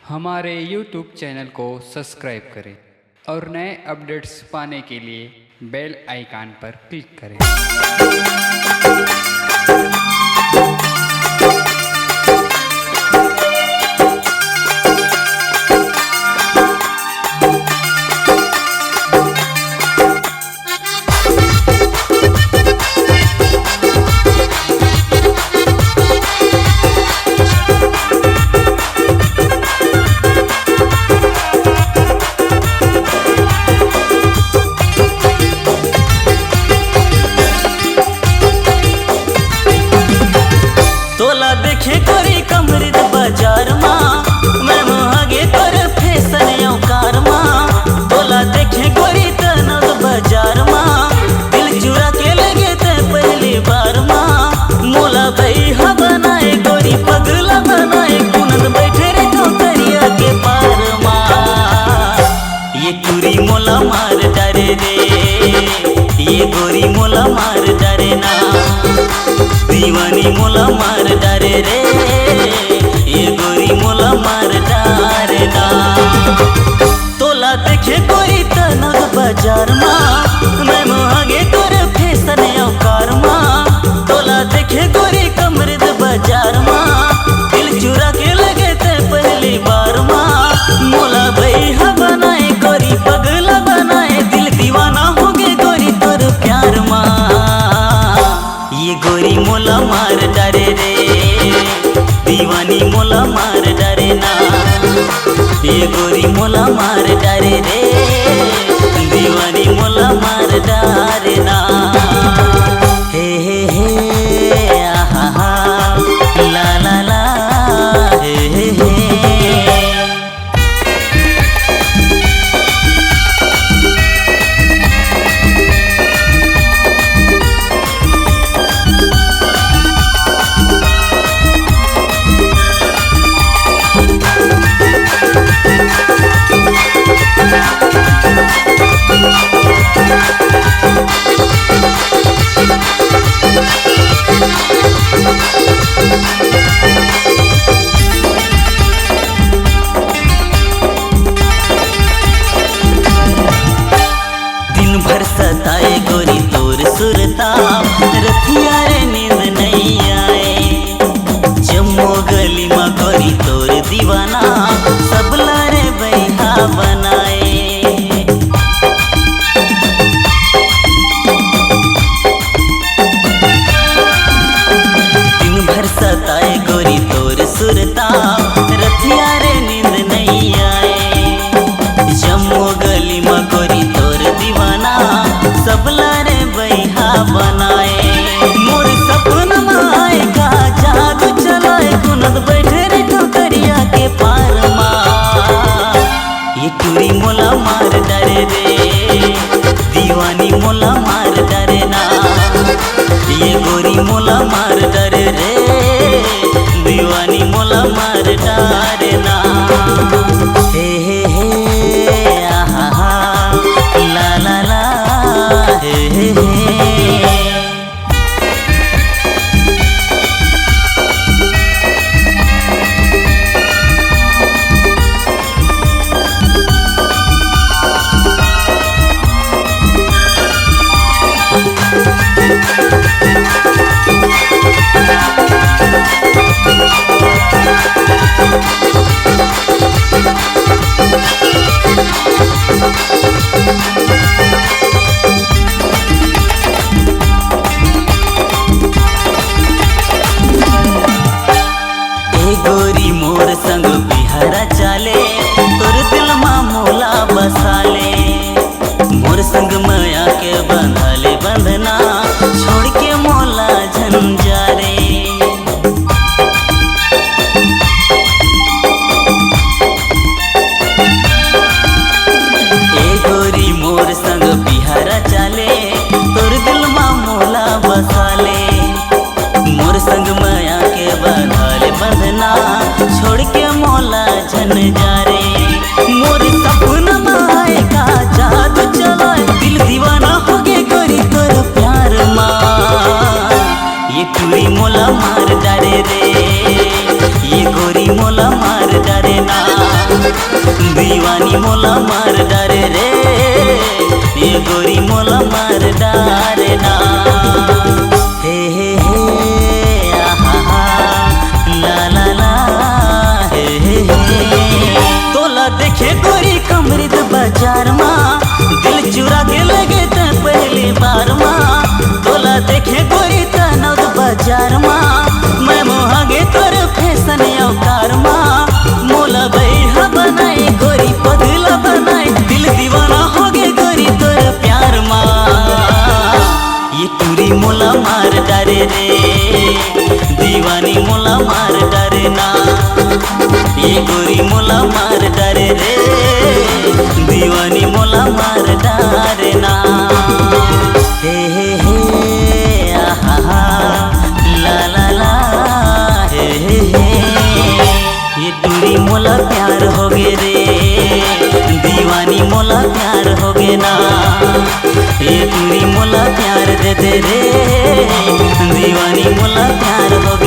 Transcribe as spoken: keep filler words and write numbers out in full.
हमारे YouTube channel को subscribe करें और नए अपडेट्स पाने के लिए बेल आइकन पर क्लिक करें। तोला देखे गोरी कमरित बाजार मा, मैं मोहा गे तोर फैशन अवकार मा। तोला देखे गोरी तनद बाजार मा, दिल चुरा के ले गे ते पहली बार मा। मोला बइहा बनाए गोरी पगला बनाए, कुनद बैठे रे ठोकरिया के पार मा। ये टूरी मोला मार डारे रे, ये गोरी मोला मार डारे ना। दीवानी मोला मार डारे रे, ये गोरी मोला मार डारे ना। तोला देखे गोरी तनद बाजार मा, मैं मोहा गे तोर फैशन अवकार मा। तोला देखे गोरी कमरित बाजार मा, दिल चुरा के ले गे ते पहली बार मा। मोला बइहा बनाए गोरी पगला बनाए, दिल दीवाना हो गे गोरी तोर प्यार मा। ये गोरी मोला मार डारे रे, दीवानी मोला मार डारे ना। ये गोरी मोला मार डारे रे, दीवानी मोला मार डारे ना। हे हे हे, आहा हा, ला ला ला, हे हे हे। दिन भर सताए गोरी तोर सुरता, रतिया रे नींद नइ आए। जम्मो गली मा गोरी तोर दीवाना, सबला रे बइहा बनाए। दिन भर सताए गोरी तोर सुरता, रतिया रे नींद नइ आए। जम्मो गली मा गोरी तोर दीवाना, सबला रे बइहा बनाए। मोर सपना मा आए का जादू चलाए, कुनद बैठे रे ठोकरिया के पार मा। ये टूरी मोला मार डारे रे, दीवानी मोला मार डारे ना। ये गोरी मोला मार डारे रे, दीवानी मोला मार डारे ना। हे हे हे, आहा हा, ला ला ला, हे हे हे। ए गोरी मोर संग बिहारा चाले, तोर दिल मा मोला बसाले। मोर संग मया के बंधाले बंधना, छोड़ के मोला झन जा रे। ए गोरी मोर संग बिहारा चाले, तोर दिल मा मोला बसाले। मोर संग मया के बंधाले बंधना, छोड़ के मोला झन जा रे। मोर सपना मा आए का जादू चलाए, दिल दीवाना हो गे गोरी तोर प्यार मा। ये टूरी मोला मार डारे रे, ये गोरी मोला मार डारे ना। दीवानी मोला मार डारे रे, ये गोरी मोला मार डारे ना। हे हे हे, आहा हा, ला ला ला, हे हे हे। तोला देखे गोरी कमरिद बाजार मा, दिल चुरा के लगे तैं पहली बार मा। तोला देखे गोरी तनौद बाजार मा, मैं मोहा गे तोर फैशन अवतार मा। मोला बइहा बनाए गोरी पगला बनाए, दिल दीवाना होगे गोरी तोर प्यार मा। ये टूरी मोला मार डारे रे, दीवानी मोला मार डारे ना। ये गोरी मोला मार डारे रे, दीवानी मोला मार डारे ना। हे हे हे, आहा हा, ला ला ला, हे हे हे। ये टूरी मोला प्यार होगे रे, दीवानी मोला प्यार होगे ना। ये टूरी मोला प्यार दे दे रे, दीवानी मोला प्यार होगे